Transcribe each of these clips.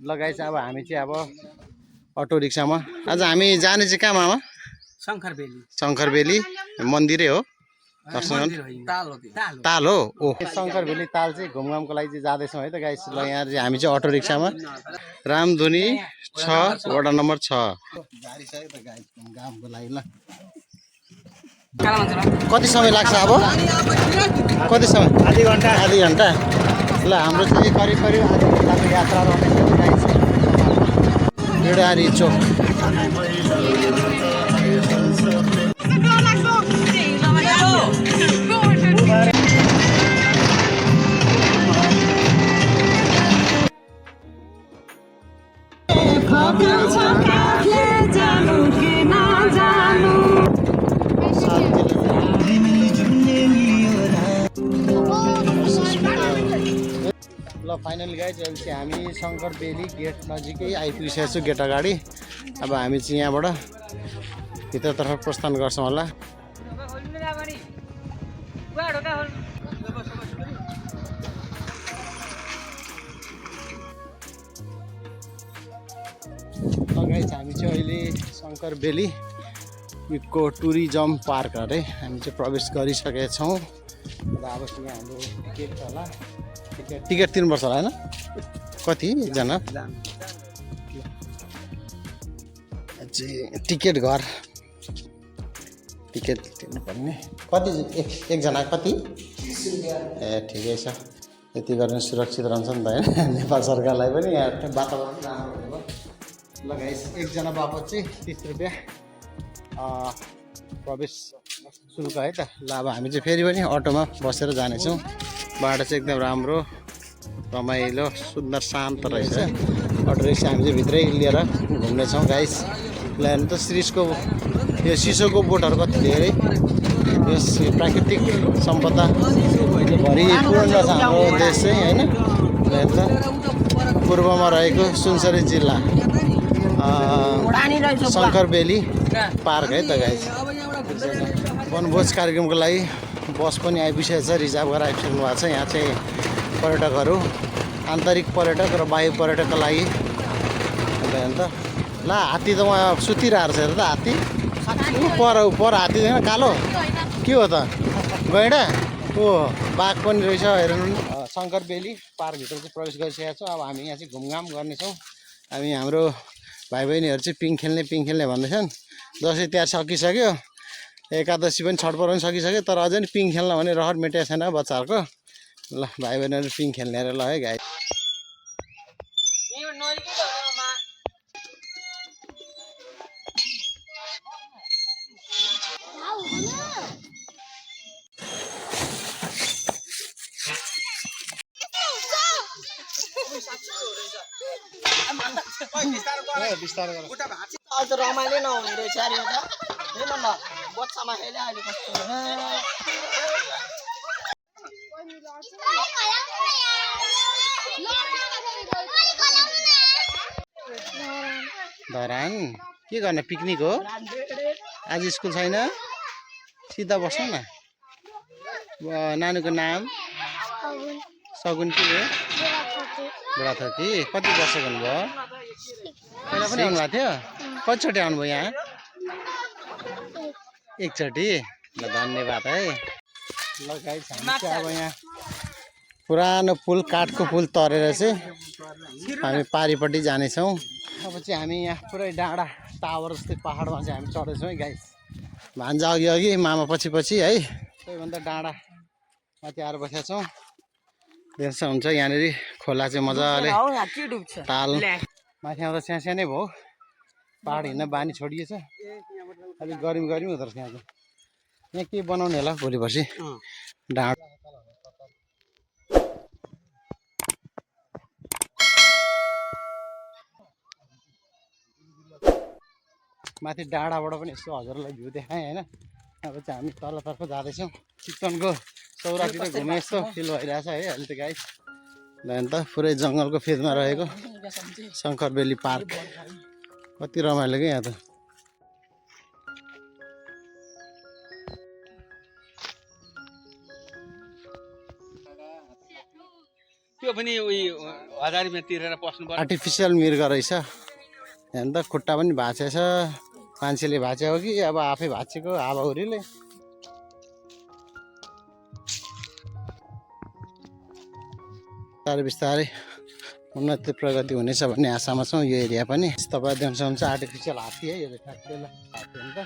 लगाइ चाहिँ अब हामी चाहिँ अब अटो रिक्सामा आज हामी जाने चाहिँ कहाँ मामा शङ्कर बेली मन्दिरै हो दर्शन ताल हो ओ शङ्कर बेली ताल चाहिँ घुमघामको लागि चाहिँ जाँदैछौँ है त गाइस ल यहाँ चाहिँ हामी चाहिँ अटो रिक्सामा रामधुनी 6 वडा नम्बर 6 गाडी छ है त गाइस घुमघामको लागि ल कति समय लाग्छ अब कति समय आधी घन्टा ल हाम्रो चाहिँ करिब आधी घन्टाको यात्रा रहनेछ गाइस गेडारी चोक ल फाइनली गाइज अहिले चाहिँ हामी शङ्कर बेली गेट नजिकै आइपुगिसकेको छु गेट अगाडि अब हामी चाहिँ यहाँबाट भित्रतर्फ प्रस्थान गर्छौँ होला गाइज हामी चाहिँ अहिले शङ्कर बेली इको टुरिज्म पार्क अरे हामी चाहिँ प्रवेश गरिसकेका छौँ र अब चाहिँ हाम्रो टिकट होला टिकट तिर्नुपर्छ होला होइन कति एकजना टिकट घर टिकट तिर्नुपर्ने कति एकजना कति ए ठिकै छ यति गर्ने सुरक्षित रहन्छ नि त होइन नेपाल सरकारलाई पनि यहाँ वातावरण राम्रो भयो ल गाइस एकजना बापत चाहिँ 30 रुपियाँ प्रवेश शुल्क है त ल अब हामी चाहिँ फेरि पनि अटोमा बसेर जानेछौँ बाटो चाहिँ एकदम राम्रो रमाइलो सुन्दर शान्त रहेछ अटो रिक्सा हामी चाहिँ भित्रै लिएर घुम्नेछौँ गाइस ल हेर्नु त श्रीषको यो सिसोको बोटहरू कति धेरै यस प्राकृतिक सम्पदा भरिपूर्ण छ हाम्रो देश चाहिँ होइन हेर्नु त पूर्वमा रहेको सुनसरी जिल्ला शङ्कर बेली पार्क है त गाइस वनभोज कार्यक्रमको लागि बस पनि आइपुगेको छ रिजर्भ गरेर आइपुग्नु भएको छ यहाँ चाहिँ पर्यटकहरू आन्तरिक पर्यटक र बाह्य पर्यटकको लागि अन्त ल हात्ती त उहाँ सुतिरहेको छ हेर त हात्ती पर हात्ती छैन कालो के हो त गैँडा ओ बाघ पनि रहेछ हेर्नु शङ्कर बेली पार्कभित्र चाहिँ प्रवेश गरिसकेका छौँ अब हामी यहाँ चाहिँ घुमघाम गर्नेछौँ हामी हाम्रो भाइ बहिनीहरू चाहिँ पिङ खेल्ने भन्दैछन् दसैँ तिहार सकिसक्यो एकादशी पनि छठ पर्व पनि सकिसक्यो तर अझै पनि पिङ खेल्न भने रहर मेटेको छैन बच्चाहरूको ल भाइ बहिनीहरू पिङ खेल्ने अरे ल है गाई आज रमाइलो नहुने रहेछ अरे त हेर्नु न बच्चामा खेले अहिले कस्तो धरान के गर्न पिकनिक हो आज स्कुल छैन सिधा बस्नु न नानीको नाम सगुन के हो बुढाथोकी कति वर्ष गर्नुभयो पहिला पनि आउनुभएको थियो कतिचोटि आउनुभयो यहाँ एकचोटि ल धन्यवाद है ल गाइस हामी चाहिँ अब यहाँ पुरानो पुल काठको पुल तरेर चाहिँ हामी पारिपट्टि जानेछौँ अब चाहिँ हामी यहाँ पुरै डाँडा टावर जस्तै पहाडमा चाहिँ हामी चढ्दैछौँ है गाइस भान्जा अघि मामा पछि है सबैभन्दा डाँडामा चाहिँ आएर बसेका छौँ देख्छ हुन्छ यहाँनिर खोला चाहिँ मजाले ताल माथि आउँदा सानै भयो पहाड हिँड्न बानी छोडिएछ अलिक गर्मी हुँदो रहेछ यहाँ चाहिँ यहाँ के बनाउने होला भोलि पर्सि डाँडा माथि डाँडाबाट पनि यसो हजुरलाई भ्यू देखाएँ होइन अब चाहिँ हामी तलतर्फ जाँदैछौँ चितवनको सौरातिर घुमे यस्तो फिल भइरहेछ है अहिले त गाइस अन्त पुरै जङ्गलको फेदमा रहेको शङ्कर बेली पार्क कति रमाइलो क्या यहाँ त त्यो पनि उयो 1000 रुपैयाँ तिरेर पस्नु पर्छ। आर्टिफिसियल मृग रहेछ हेर्नु त खुट्टा पनि भाँचेछ मान्छेले भाँच्यो कि अब आफै भाँचेको हावाहुरीले बिस्तारै बिस्तारै उन्नति प्रगति हुनेछ भन्ने आशामा छौँ यो एरिया पनि तपाईँ देख्न सक्नुहुन्छ आर्टिफिसियल हात्ती है यो हात्ती हो नि त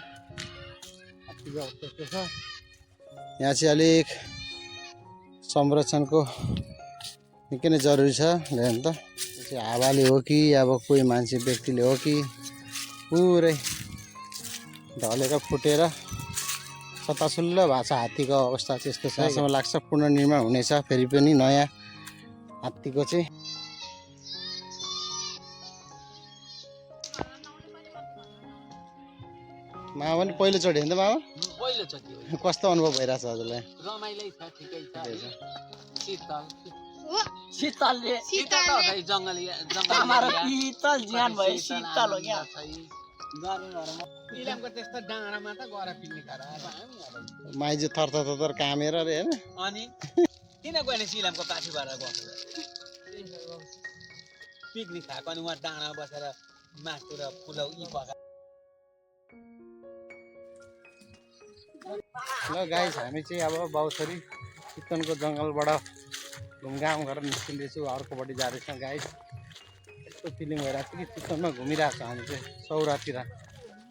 हात्तीको अवस्था यस्तो छ यहाँ चाहिँ अलिक संरक्षणको निकै नै जरुरी छ हेर्नु त यो चाहिँ हावाले हो कि अब कोही मान्छे व्यक्तिले हो कि पुरै ढलेर फुटेर सतासुल्ल भएको छ हात्तीको अवस्था चाहिँ यस्तो छ यहाँसम्म लाग्छ पुनर्निर्माण हुनेछ फेरि पनि नयाँ हात्तीको चाहिँ मामा पनि पहिलोचोटि होइन त मामा पहिलोचोटि हो। कस्तो अनुभव भइरहेछ हजुरलाई रमाइलै छ, ठिकै छ। शीतल शीतलले शीतल त हो जङ्गल हाम्रो शीतल ज्यान भयो शीतल हो क्या इलामको त्यस्तो डाँडामा त गएर पिकनिक खाएर माइजू थरथर थरथर कामेर अरे होइन अनि किन गएन सिलामको पाछिबाट गएको पिकनिक खाएको अनि उहाँ डाँडामा बसेर मासु र पुलाउ यी पका ल गाइस हामी चाहिँ अब बाउछरी चितवनको जङ्गलबाट घुमघाम गरेर निस्किँदैछु अर्कोपट्टि जाँदैछौँ गाइस यस्तो फिलिङ भइरहेको छ कि चितवनमा घुमिरहेको छ हामी चाहिँ सौरातिर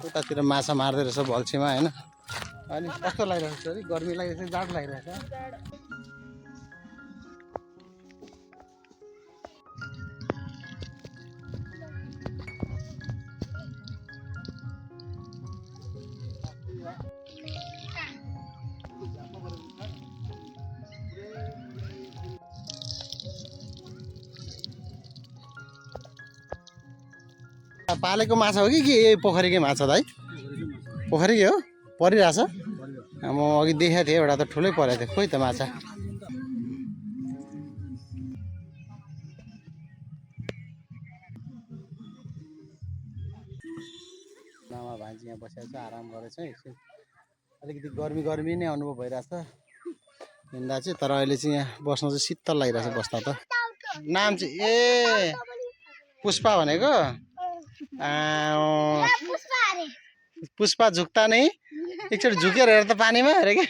उतातिर माछा मार्दै रहेछ बल्छीमा होइन अनि कस्तो लागिरहेको छ अरे गर्मी लागिरहेको छ जाडो लागिरहेको छ पालेको माछा हो कि पोखरीकै माछा दाइ पोखरीकै हो परिरहेछ म अघि देखेको थिएँ एउटा त ठुलै परेको थियो खोइ त माछा मामा भान्जी यहाँ बसेको छ आराम गरेछ एकछिन अलिकति गर्मी गर्मी नै अनुभव भइरहेछ हिँड्दा चाहिँ तर अहिले चाहिँ यहाँ बस्न चाहिँ शीतल लागिरहेछ बस्दा त नाम चाहिँ ए पुष्पा भनेको पुष्पा झुक्ता नै एकचोटि झुकेर हेर त पानीमा अरे क्या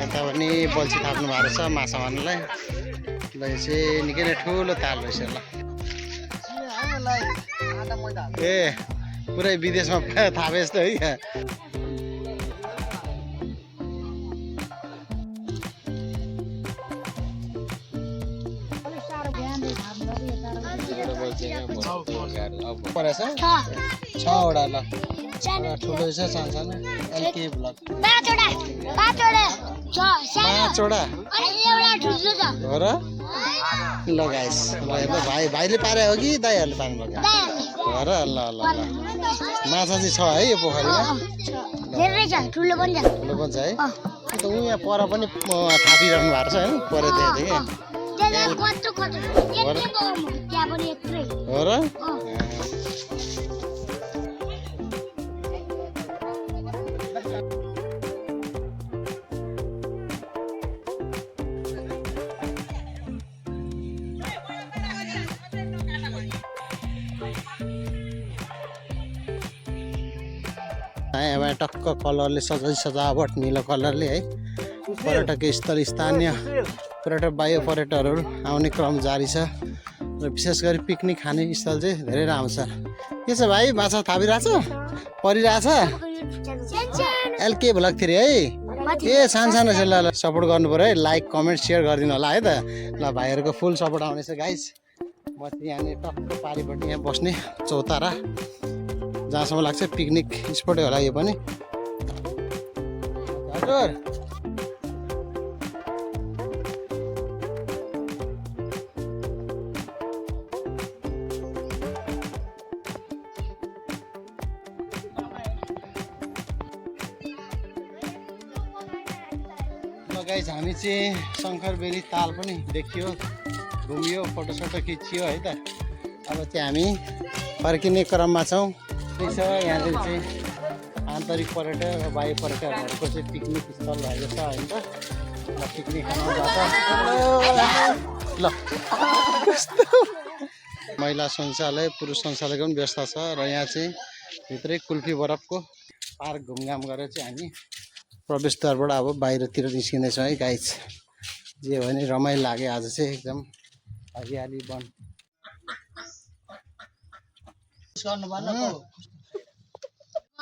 यता पनि बल्छी थाप्नु भएको रहेछ माछा मार्नुलाई ल यो चाहिँ निकै नै ठुलो ताल रहेछ ल ए पुरै विदेशमा थापे जस्तो है परेछ 6वटा ल ठुलो छ सानो सानो एलके ब्लक 5वटा हो र ल गाइस ल हेर्नु भाइले पारे हो कि दाइहरूले पार्नु भयो हो र ल ल ल माछा चाहिँ छ है यो पोखरीमा ठुलो पनि छ है अन्त ऊ यहाँ पर पनि थापिराख्नु भएको छ होइन परे देखेको थिएँ हो र अब टक्क कलरले सजावट निलो कलरले है पर्यटकीय स्थल स्थानीय पर्यटक बाह्य पर्यटकहरू आउने क्रम जारी छ र विशेष गरी पिकनिक खाने स्थल चाहिँ धेरै राम्रो छ के छ भाइ माछा थापिरहेछ परिरहेछ एलके भ्लग है ए सानो सानो छ ल सपोर्ट गर्नु पर्यो है लाइक कमेन्ट सेयर गरिदिनु होला है त ल भाइहरूको फुल सपोर्ट आउनेछ गाइस म यहाँनिर टक्क पारिपट्टि यहाँ बस्ने चौतारा जहाँसम्म लाग्छ पिकनिक स्पटै होला यो पनि हजुर ल गाइस हामी चाहिँ शङ्करबेरी ताल पनि देखियो घुमियो फोटोसोटो खिचियो है त अब चाहिँ हामी फर्किने क्रममा छौँ त्यसो यहाँनिर चाहिँ आन्तरिक पर्यटक बाह्य पर्यटकहरूको चाहिँ पिकनिक स्थल भएको छ होइन त ल पिकनिक खान जान्छ ल महिला शौचालय पुरुष शौचालयको पनि व्यवस्था छ र यहाँ चाहिँ भित्रै कुल्फी बरफको पार्क घुमघाम गरेर चाहिँ हामी प्रवेशद्वारबाट अब बाहिरतिर निस्किँदैछौँ है गाइस जे भने रमाइलो लाग्यो आज चाहिँ एकदम हरियाली वन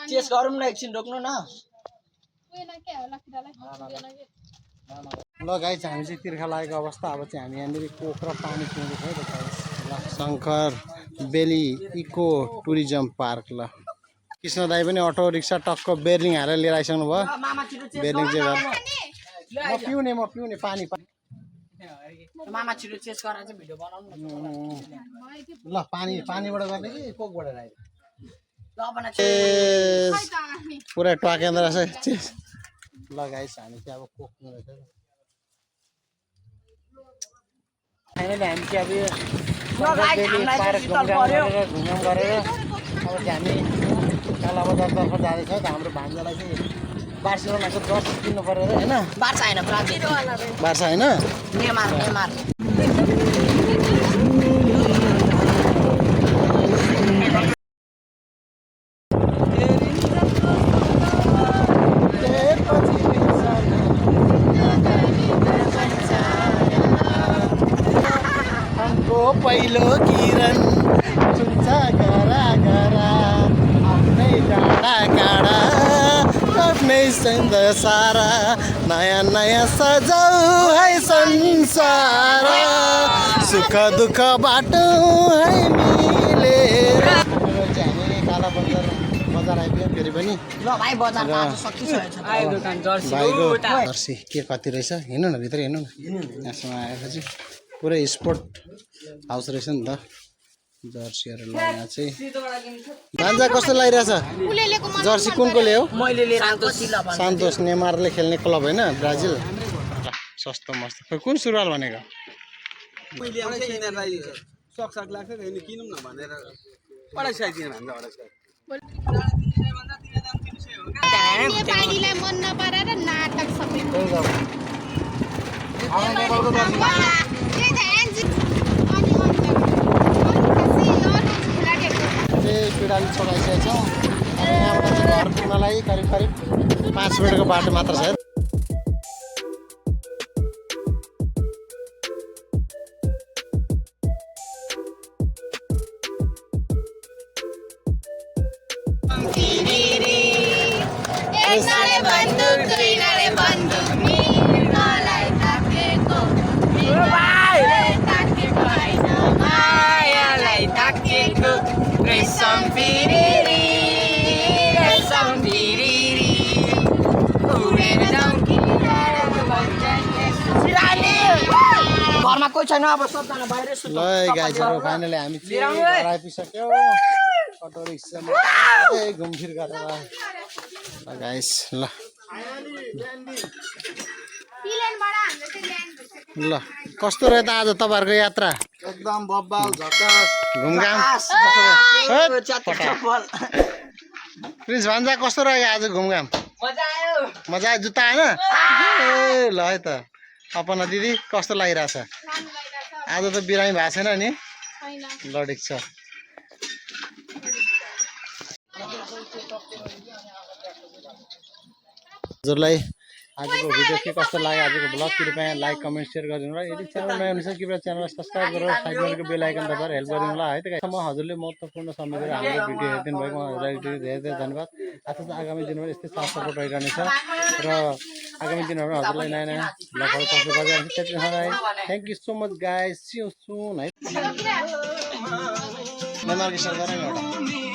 चेस गरौँ न एकछिन रोक्नु न ल गाइस हामी चाहिँ तिर्खा लागेको अवस्था अब चाहिँ हामी यहाँनिर कोक र पानी पिउँदैछौँ है त ल शङ्कर बेली इको टुरिज्म पार्क ल कृष्ण दाई पनि अटो रिक्सा टक्क बेर्लिङ हालेर लिएर आइसक्नु भयो बेर्लिङ चाहिँ म पिउने पानी मामा छिटो चेस गरेर चाहिँ भिडियो बनाउनु ल पानीबाट गर्ने कि कोकबाट राख्ने ल बना पुरै टकेन्द्र रहेछ ल गाइस हामी चाहिँ अब कोक रहेछ फाइनली हामी चाहिँ अब यो पार्क घुमघाम गरेर अब चाहिँ हामी काला बजारतर्फ जाँदैछौँ त हाम्रो भान्जालाई चाहिँ बार्सिलोनाको जर्सी किन्नु पऱ्यो अरे होइन बार्सा हैन ब्राजिल बार्सा होइन नेमार पहिलो किरण छुन्छ गरा गरा आफ्नै डाँडा काँडा आफ्नै सन्द सारा नयाँ नयाँ सजाऊ है संसार सुख दुःख बाटो है मिलेर हामी काला बजार आइपुग्यौँ फेरि पनि ल भाइ बजार आज सकिसकेछ आयो दोकान जर्सी भाइको जर्सी के कति रहेछ हेर्नु न भित्र हेर्नु न यहाँसम्म आएपछि पुरै स्पोर्ट हाउस रहेछ नि त जर्सीहरू यहाँ चाहिँ भान्जा कस्तो लागिरहेछ जर्सी कुनको ल्यायो मैले लिएर आएको सान्तोस नेमारले खेल्ने क्लब होइन ब्राजिल सस्तो मस्त खै कुन सुरुवाल भनेको मैले आउँछ यिनीहरूलाई सकसक लाग्छ नि किनौँ न भनेर 250 दिनु भन्छ 250 नेपालीलाई मन नपरेर नाटक सबै पिडाली छोडाइसकेको छौँ अब यहाँबाट चाहिँ घर पुग्नलाई करिब 5 मिनटको बाटो मात्र छ घरमा कोही छैन अब सबजना बाहिर ल गाइजहरू फाइनली हामी चाहिँ घर आइपुगिसक्यौँ अटो रिक्सामा घुमफिर गरेर ल गाइस ल ल कस्तो रह्यो त आज तपाईँहरूको यात्रा एकदम बब्बाल झकास घुमघाम प्रिन्स भान्जा कस्तो रह्यो आज घुमघाम मजा आयो जुत्ता होइन ए ल है त अपना दिदी कस्तो लागिरहेछ आज त बिरामी भएको छैन नि लडेको छ हजुरलाई आजको भिडियो के कस्तो लाग्यो आजको ब्लग कृपया लाइक कमेन्ट सेयर गरिदिनु होला यदि च्यानल नयाँ हुनुहुन्छ कृपया च्यानललाई सब्सक्राइब गरेर साइडमा बेल आइकन दबाएर हेल्प गरिदिनु होला है त गाइस हजुरले महत्त्वपूर्ण समय दिएर हाम्रो भिडियो हेरिदिनु भएको हजुरलाई धेरै धेरै धन्यवाद आजको आगामी दिनमा यस्तै साथ सपोर्ट रहिरहनेछ र आगामी दिनहरूमा हजुरलाई नयाँ नयाँ ब्लगहरू पोस्ट गरिरहन्छ त्यतिखेर thank you so much guys see you soon है नेमार की सरकार है एउटा